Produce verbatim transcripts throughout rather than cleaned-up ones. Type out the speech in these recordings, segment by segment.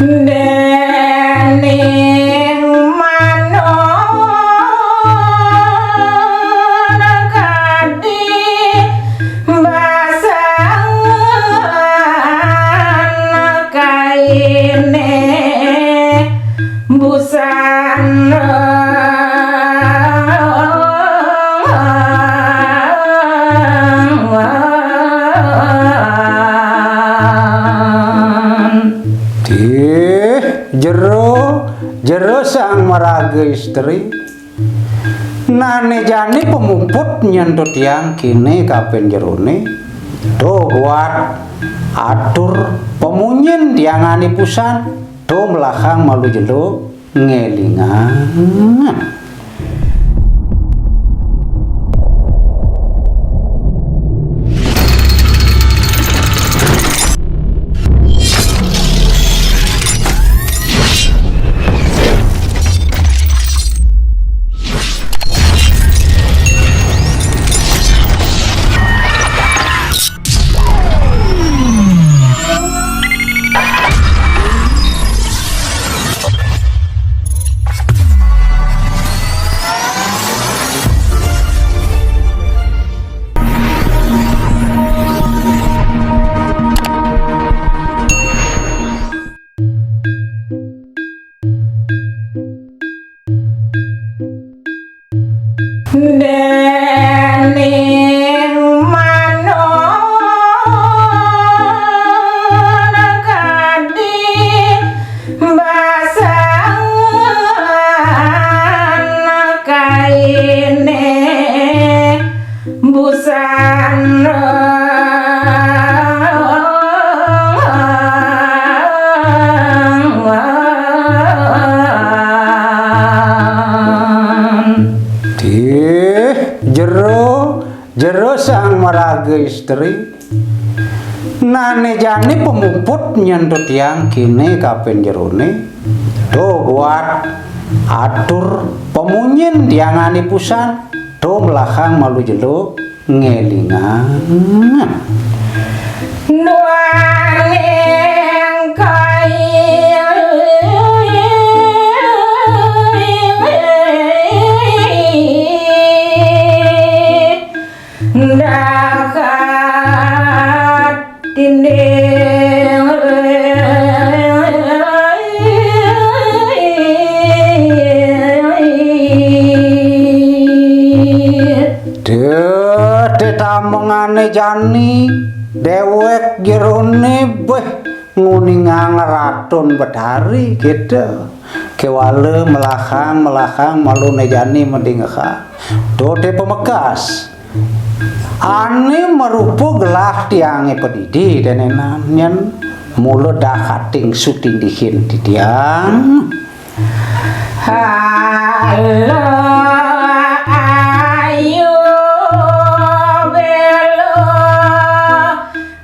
Dening manun kadi basan kaine busan. Dih, jero, jero sang maraga istri. Nah, né jani pamuput nyen to tiang kéné kapen jeroné. To buat atur pamunyin tiangané busan. To melahang malu jelo ngélingang. Dening manun kadi basan kaine busan. Dih, jero, jero sang maraga istri. Nah, né jani pamuput nyen to tiang kéné kapen jeroné. To buat atur pamunyin tiangané busan. To melahang malu jelo ngélingang. Nuaning kai dahat dinding. Deh, deh, tamengane jani, dewek jerone beh nguningang Ratun Betari gitu. Kewala melahang, melahang, malune jani mendingeha. Dode pemekas. Ane marupa gelah tiange pedidi denenan yen mula dah kating sutindihin titiang. Halo, ayu, belo,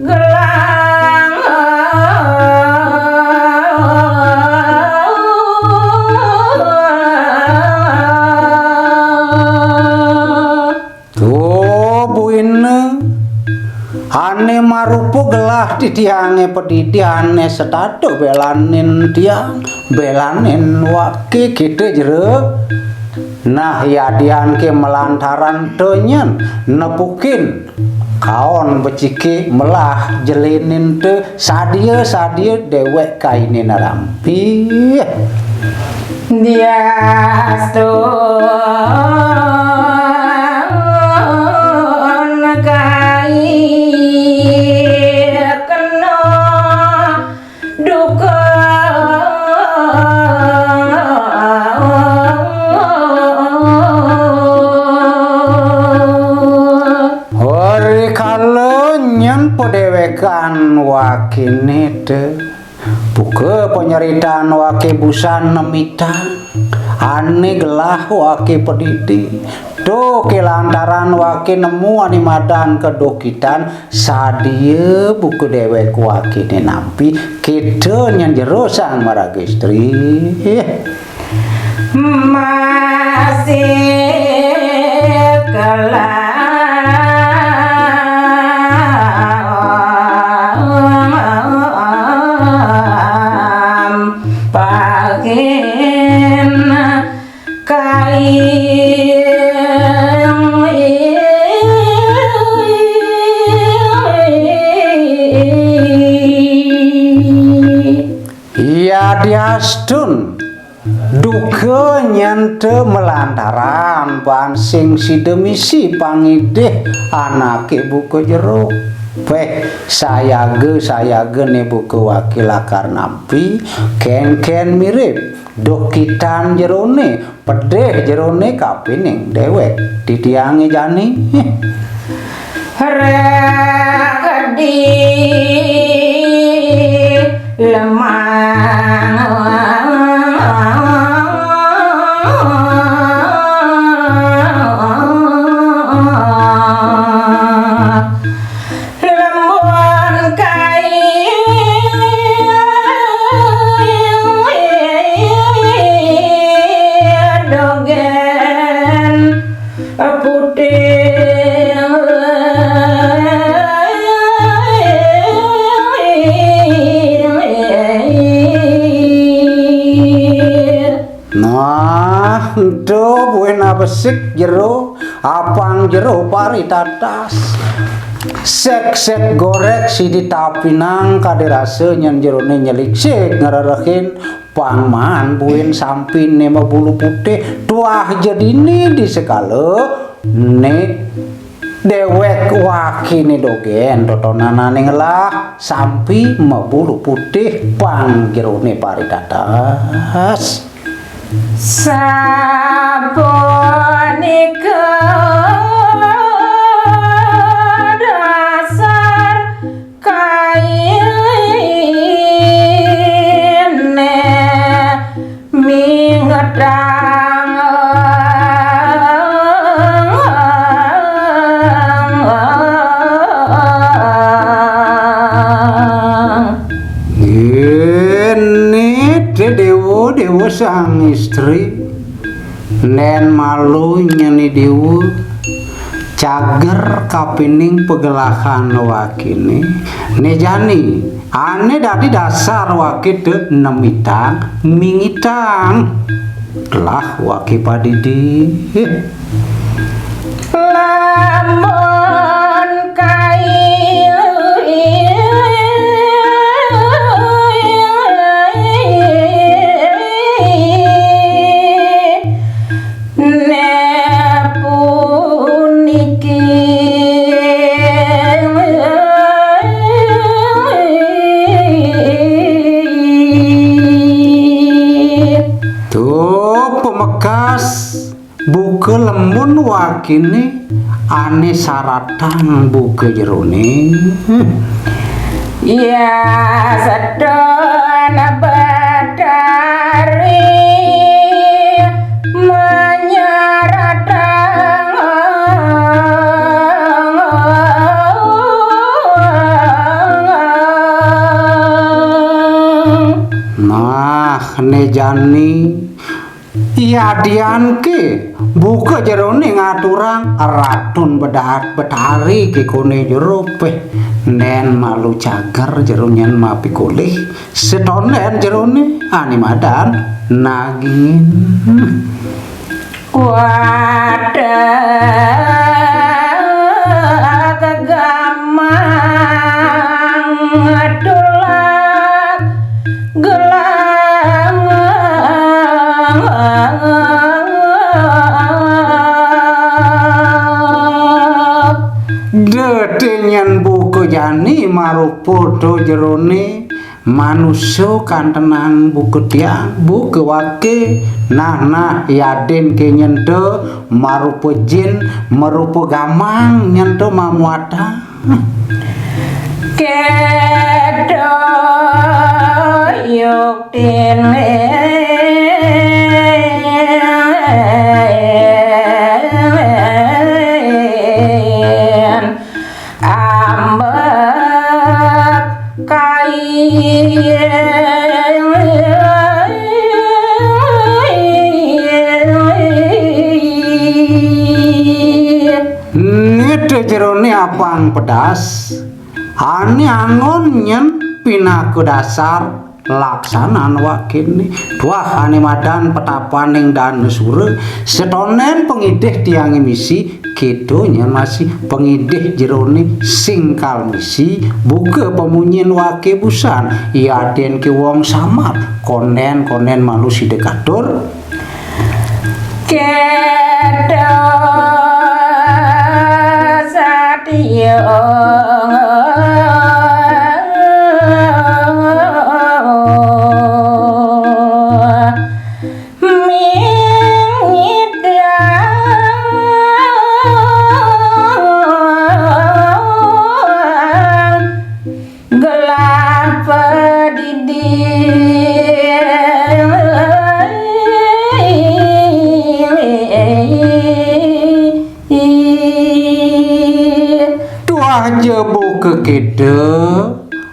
gelang. Tuh, buina, ane marupa gelah titiange pedidi ane setata belanin tiang, belanin wake kita jero. Nah, yadian ke melantaran tenyen nepukin kaon becike melah jelenin te sadia-sadia dewek kaine narampi. Diastun kai kena duka. Hari kala nyen padewekan wakine te, buka panyeritan wake busan nemitang, ane gelah wake pedidi, to kelantaran wake nemu ane madan kedukitan, sadia buka dewek wakine nampi, kita nyen jero sang maraga istri. Masih kelam Ken kaing Yadiastun duka nyén té malantaran pansing sida misi pangidih anaké buka jero. Péh, sayaga-sayaga né buka waki lakar nampi, kén-kén mirib, duh kitan jeroné, pedih jeroné kapining déwék. Titiangé jani. Ragedi lemang. Lembon kai dogen putih. Nah, ento buin abesik jero, apang jero paritatas. Sek-sek gorék sidi tapinang kadé rasa nyén jeroné nyeliksik ngrerehin pang maan buin sampiné mabulu putih tuah ja dini di sekala né déwék wakiné dogén totonanané ngelah sampi mabulu putih pang jeroné paritatas. Sapunika dasar kainé mingetang. Ini té déwa, déwa sang istri. Nén malu nyeni déwa. Cager kapining pagelahan wakiné. Né jani, ané dadi dasar waki té nemitang, mingitang. Lah waki padidi. Lamun kai né puniki. Tuh, pemekas buka lembun wakiné ané saratang buka jeroné. Ya sedana Betari menyaratang. Nah, né jani yadian ké buka jeroné ngaturang Ratun Bedat Betari ké koné jero, péh nén malu cager jero nyén mapikolih. Setondén jeroné ané madan nagingin. Wadah gamang tulak gelang. Deté nyén buka jani marupa to jeroné manusa kantenang buka tiang, buka waki, nah, nah, yadin ké nyén té marupa jin, marupa gamang nyén té mamuatan. Kéto yuktin ambek kai. Ngitu jeroné apang pedas, ané anggon nyén pinaka dasar laksanan wakéné. Tuah ané madan petapaning Danasura, setonden pangidih tiangé misi, kéto nyén masih pangidih jeroné singkal misi, buka pamunyin waké busan, yadin ké wong sambat, konden-konden malu sida katur. Kéto satia mingidang gelah padidi. Tuah ja buka kéto,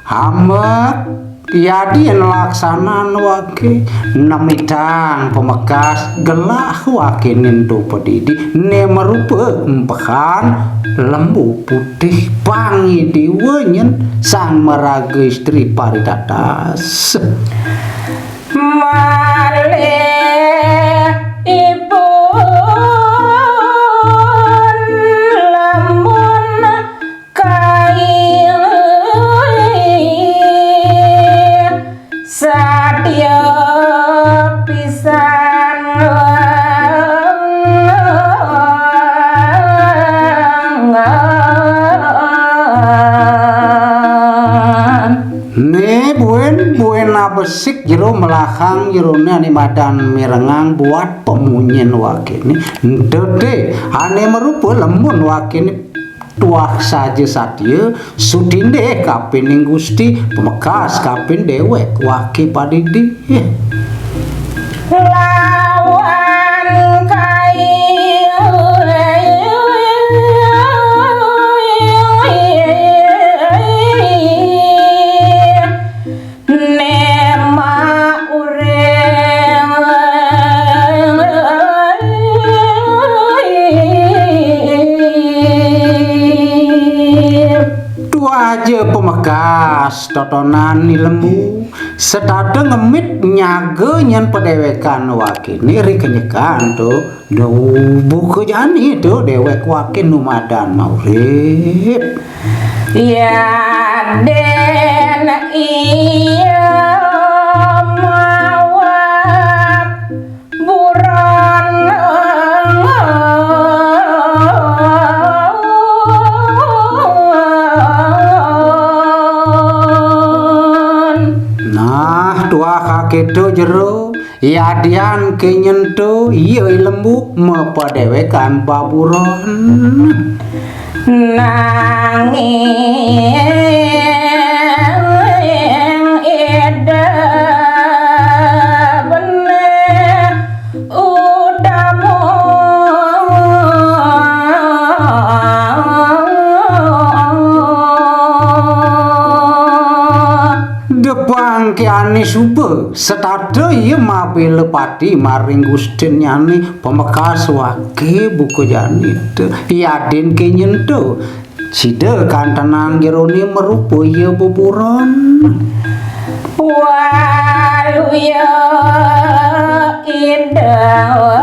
amek yadin laksanan waké, nemitang pamekas gelah wakéné ento padidi, né marupa empehan lembu putih pangidih nyén sang maraga istri paritatas. Malih ipun lamun kaing satia pisan. Né buin, buin abesik jero melahang jeroné ané madan mirengang buat pamunyin wakéné. Ento té ané marupa lembun wakéné tuah saja satia, sutindih kapining Gusti, pamekas kapin déwék waké padidi. Lawan kayu né mauring. Tuah ja pamekas totonan Ni Lembu, setata ngemit nyaga nyén padéwékan wakéné ri kenyekan to. Duh, buka jani to déwék waké nu madan maurip. Yadin iya mawat buron. Nah, tuah kakéto jero. Yadian ké nyén to, iya I Lembu mapadéwékan baburon. Nanging Ida benéh utama. Depang ké ané suba, setata iya mabéla pati maring gustinnyané, pamekas waké buka jani to, yadin ké nyén to. Sida kantenang jeroné marupa iya beburon. Waluya Ida wong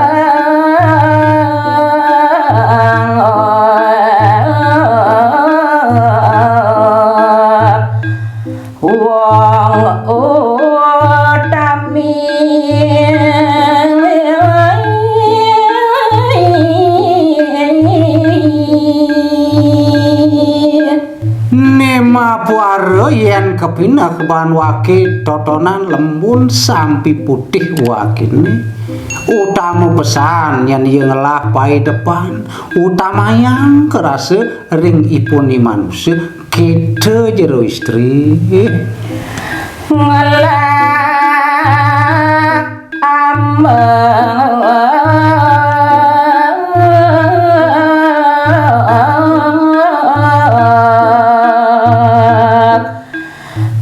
utami. Né mapuara yén kapineh ban waké totonan lembun sampi putih wakéné. Utama pesan yén iya ngelah paidepan, utamayang karasa ring ipun i manusa, kéto jero istri. Ngelah ambek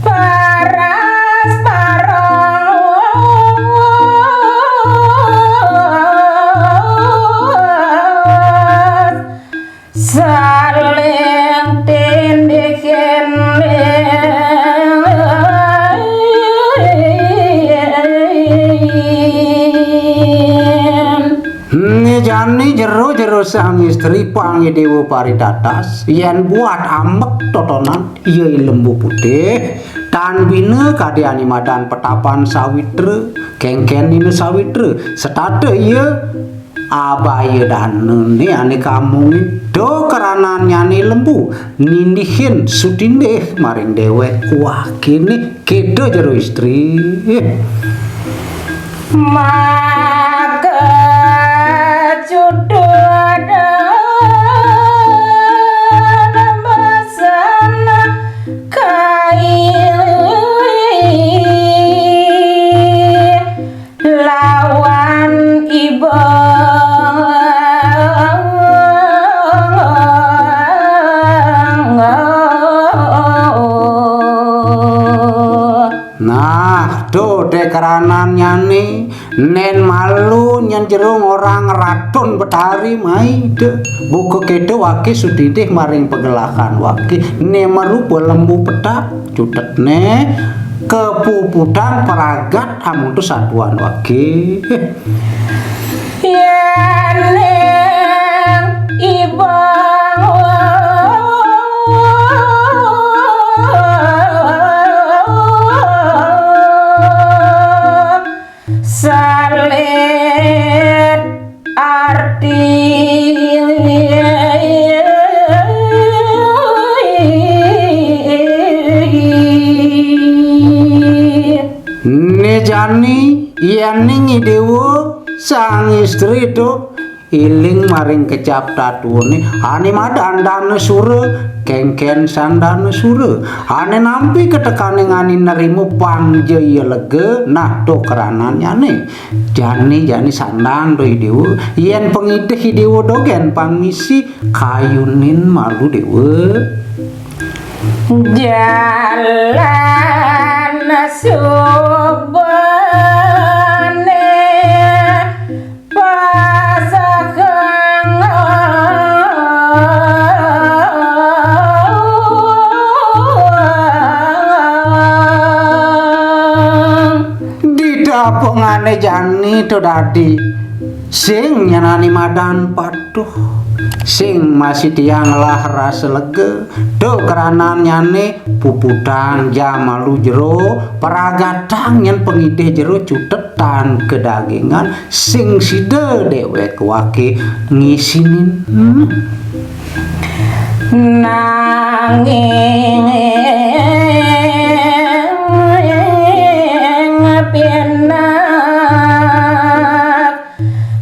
paras parang saling tindihin. Ane jero-jero sang istri pang Dewa paritatas, yen buat ambek totonan, iya i lembu putih, tan bina kadi ane madan petapan sawitra, kengken nina sawitra, setata iya abaya danane ane kamungin, do kerananyane lembu, nindihin sutindih maring dewek wakene. Kita jero istri. Maka cudu ada basana kai lawan ibang. Nah, to dek karanannyane, nen malu nyen jero ngorang ratun betari mai de. Buka keto wake sutindih maring pagelakan wake, ne merupa lembu petak, cutetne kepuputang pragat amutus satuan wake. Yen ning ibang salit arti. Ne jani, yen ning Dewa sang istri to iling maring kecap tatuone, ane madan dana sura, kengken sang dana sura, ane nampi ketekane ngani nerima pang ja iya lega, nah to kerananyane. Jani, jani sandang to i Dewa, yen pengidih i Dewa dogen pang misi, kayunin malu Dewa. Jalan subane pasakang. Didapengane jani to dadi sing nyanani madan patuh, sing masih tiang lah rasa lega, to kerananyane puputang ja malu jero, pragatang nyen pengidih jero cutet tan kedagingan, sing sida dewek wake ngisinin. Nanging pinak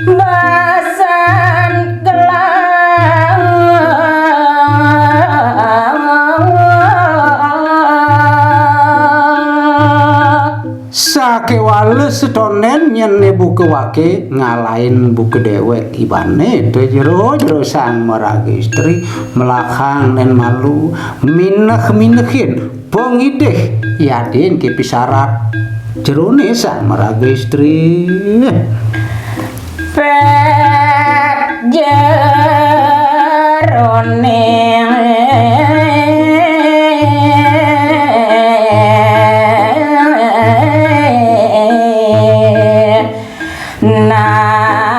basan gelang. Sakewala setonden nyen ne buka wake ngalahin buka dewek ibane, to jero-jero sang maraga istri, melahang nen malu, mineh-minehin pengidih yadin ke pisarat jerone sang maraga istri. Pet jerone nagingin.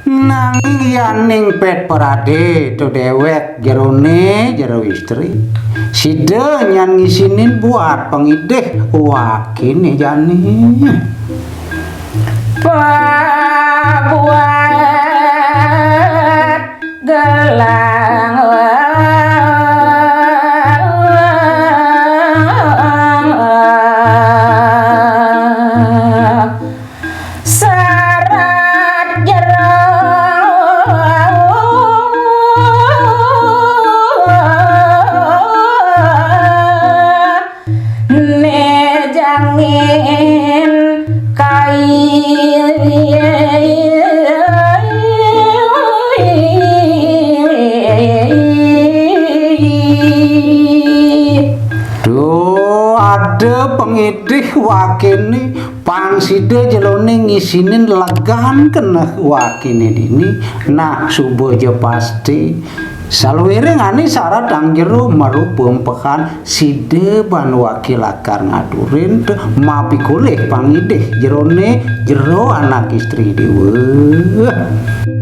Nanging yaning pet parade to dewek jerone jero istri, sida nyan ngisinin buat pengidih wakene jani. Pabuat gelang sarat jero. Ne jangin kai. Duh, ada pengidih wakene, pang sida jelone ngisinin legan keneh wakene dini. Nah, suba ja pasti Saluiring ané sarat anggero marupa empekan sida ban wakil lakar ngaturin te mapikolih pangidih jerone jero anak istri dewa.